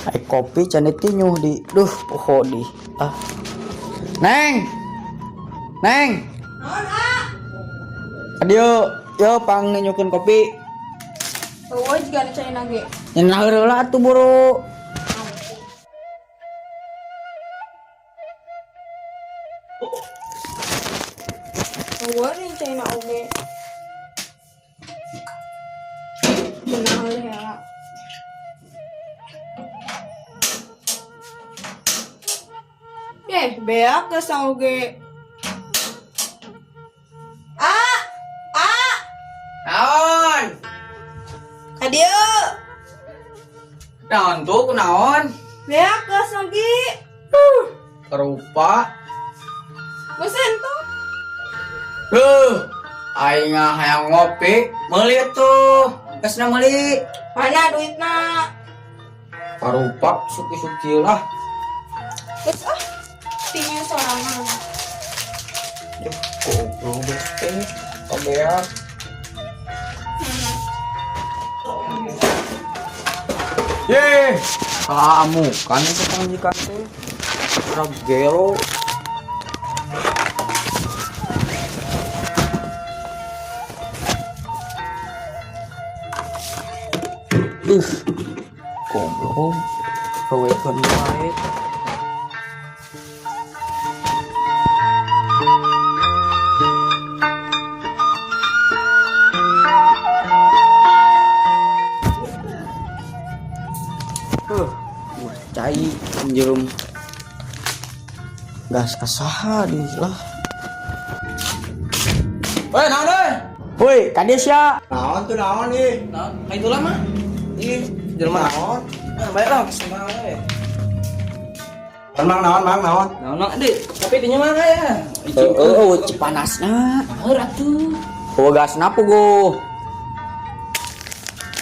Ai kopi can ditinyuh di duh poho di ah. Neng. Neng. Naon, ah? Adio, yo pang ninyukeun kopi. Eueuh jiga nu caina ge. Nyeunah heula atuh buru. Eueuh nih caina oge. Beunah heula heula. Eh, beak geus oge. Ah! Ah! Naon? Ka dieu. Naon tuh kunaon? Beak geus oge. Rupa. Mesen tuh. Huh, aing hayang ngopi, meuli tuh. Gasna meuli. Mana duitna? Parupa suki-suki lah. Geus ah. Tinggal sorangan. Duh, goblok teh. Kabeak. Ye, kamu kan itu pamajikan teh. Ora gelo. Duh, goblok. Gawekeun wae. Wah, cai njerum gas kasaha di lah. Woi, naon euy? Woi, kadieu sia. Naon tuh naon ih? Naon? Ka itu lah mah. Ih, jelema naon? Ah, baik lah, kesema we. Naon mang naon mang naon. Naon mang deui? Tapi dinya mah ya. Heeh, oh, cipanasna. Heur atuh. Oh, gasna puguh.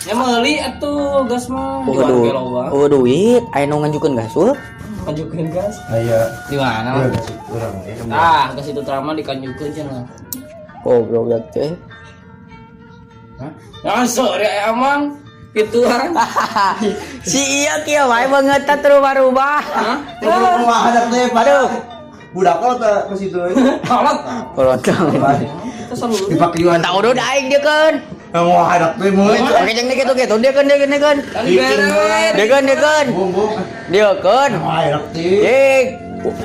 Ya meuli atuh gas mah. Oh, duit. Oh, duit. Aya nu nganjukeun gas heuh. Ngajukeun gas. Aya. Di mana mah? Gas urang we. Tah, gas itu terama dikanjukeun cenah. Goblok ya teh. Hah? Ya sore amang gituan. Si iya kieu wae beungeut teh rubah-rubah. Hah? Rumah hadap teh Aduh. Budak lo teh ke situ. Kolot. Kolotong. Kita selalu Dipakai Tak urut aing dia keun. Mau hadap teh meuli. Oke jeung kitu kitu dia keun dia keun dia keun. Dia keun dia keun. Bung bung. Dia keun. Mau hadap teh. Jing.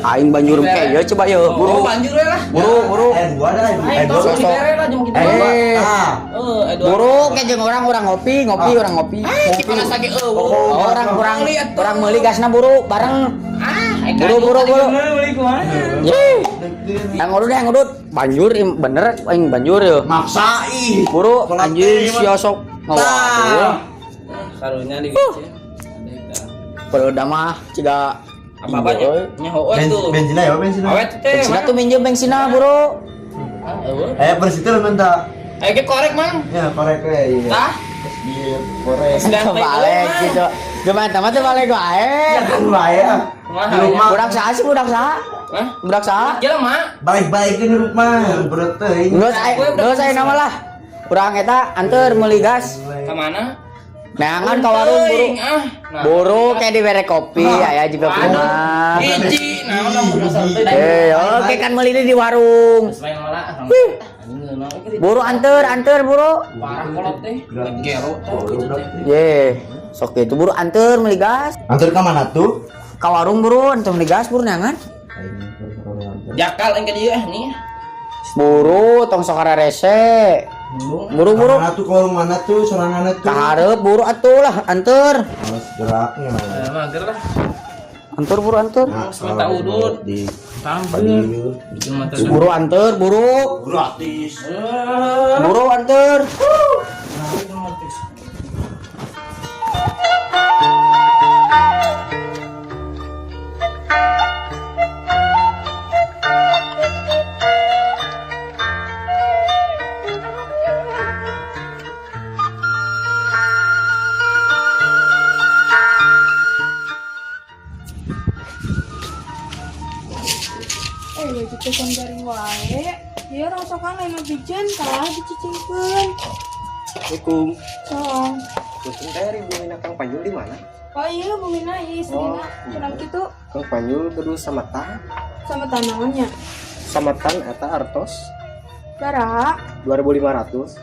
Aing banjur ke ieu coba ieu. Buru Buru. banjur we lah. Buru buru. Dua dah, Aing dua. tos dibere lah jeung kitu. Eh. Ah. Heeh, dua. Buru ke jeung orang-orang ngopi, ngopi orang ngopi. Cipanas lagi eueuh. Oh, orang orang orang meuli gasna buru bareng. Ah, Buru buru buru. Meuli kumaha? Ye. Yang ngurut yang ngurut banjur bener aing banjur ya. Maksa ih. Buru anjing sia sok ngawaduh. Karunya di WC. Peredah mah ciga Apa-apa nya? Nya heueuh tuh. Bensinnya ya, bensinnya. Awet teh. Bensinna tuh minjem bensinna buru. Eh bersih tuh minta. Ayo ke korek, Mang. Ya korek we. Tah. Iya, korek. Balik gitu. Gimana teman tuh balik wae. Kan wae ah. Di rumah. Budak saha sih budak saha? Hah? Budak saha? Jelema. Balik-balikin di rumah, berat teuing. Geus aya nama lah. Urang eta anteur meuli gas. Ka mana? Neangan ka warung buru. Ah. Buru kayak dibere kopi aya juga kumaha. Hiji, naon lamun asal teh. Eh, oke kan meuli di warung. Main malah. Buru anteur anteur buru. Parah kolot teh. Gero teh gitu teh. Ye, sok itu buru anteur meuli gas. Antar ke mana tuh? Ka warung buru anteur meuli gas buru neangan. Jakal engke dieu eh nih. Buru tong sok rese. Buru buru. Mana tuh ke warung mana tuh sorangan tuh? Kaharep buru atuh lah anteur. Males geraknya. Mager lah. Antur buru antur. Nah, minta udut. Di Tampil. padi. Jelema teh. Buru antur, buru. Gratis. Buru antur. Eh, baju teh kan garing wae. Ieu rongsokan lain mah bijen tah dicicingkeun. Assalamualaikum. Tong. Punten teh ari bumina Kang Panjul di mana? Oh iya, bumina ieu istrina. Kurang kitu Kang Panjul gaduh samatan, sama tanamannya. Samatan eta artos Bara, 2500.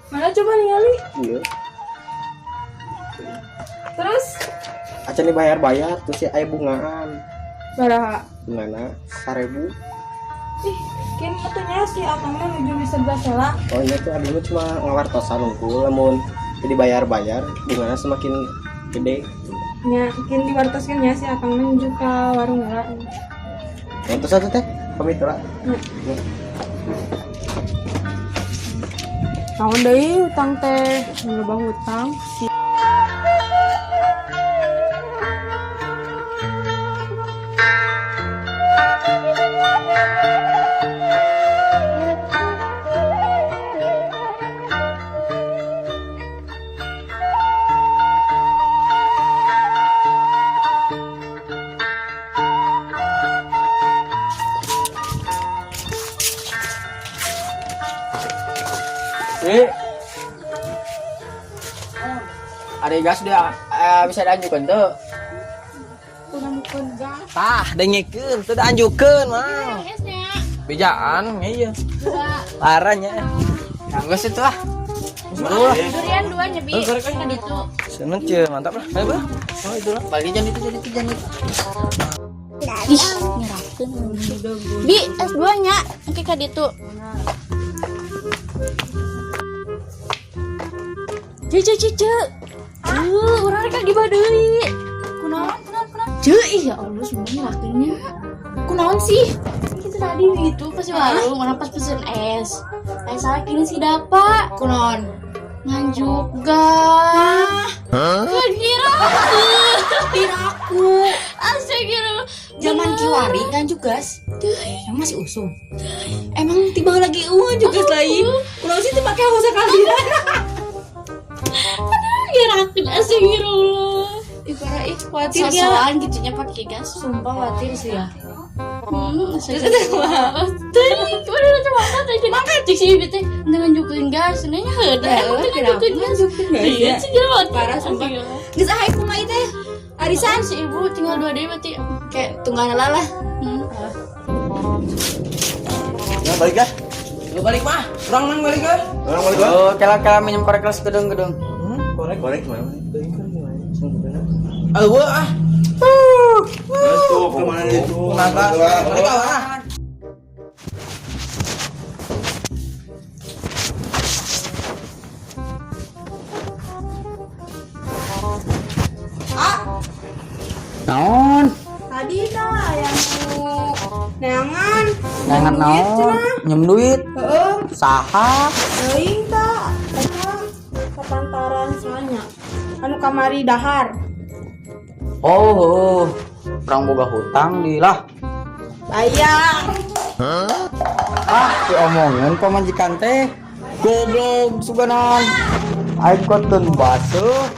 mana coba ningali? Iya. Terus Acan dibayar-bayar terus ya aya bungaan. bara. Bungana 1000. Ih, kin atunya si akangna nuju di sebelah sela. Oh iya tuh abdi mah cuma ngawartosan unggul lamun teu dibayar-bayar bungana semakin gede. Nya, kin diwartoskeun nya si akangna nuju ka warung heula. Nah, terus atuh teh pamit lah. Nya. Naon deui hutang teh, loba hutang. Ih. Ada gas dia bisa dianjukkeun teu? Kunamukeun gas. Tah, dengekeun, teu dianjukeun mah. Bejaan nya ieu. Parahnya. Geus itu ah. Buru lah. Durian dua nyebi. Kan itu. Seneng cuy, mantap lah. Ayo, Bro. Oh, itu lah. Balik jangan itu jangan itu jangan itu. Ih, nyerahkeun. Bi, es dua nya. Engke ka ditu. Ceu ceu ceu ceu. Urang rek gibah deui. Kunaon kunaon kunaon. Ceu, ih ya Allah semua nyerahkeun nya. Kunaon sih? Kita tadi gitu pas di warung, orang pas pesen es. Salah kini si Dapa. Kunaon? Nganjuk gas. Kan kira aku. Astagfirullah. Zaman kiwari nganjuk gas. Emang masih usum. Emang tiba lagi uang juga lain. Kunaon sih dipakai aku sekali. Aduh, ngirakeun astagfirullah. Ih parah ih khawatir ya. Sosokan gitunya pakai gas. Sumpah khawatir sih ya. Astagfirullah. Teuing, kemana udah makan teh? Makan cek si ibu teh nganjukeun gas, nanya heuh Ya, emang teu nganjukeun gas. Iya, Iya, sih jelema. Parah, sumpah. Geus ah kumaha ieu teh? Arisan Si ibu tinggal dua deui berarti. kayak tunggal lah lah. Nah, balik gas. Lu balik mah. Urang mang balik ah. Orang balik lah. Oh, kela-kela minum korek kelas gedung-gedung. Korek. Korek gimana? Eueuh ah. Tuh, kemana itu? Kenapa? Balik ah. Naon? Tadi dah yang nu neangan. Neangan Duit naon? cenah. Nyem duit. Heeh, Saha? teuing tah. Eta kapantaran soalnya. Anu kamari dahar. Oh, oh. Urang boga hutang di lah. Bayar. Ah, diomongin pamajikan teh. Goblok suganan. Aing koteun baseuh.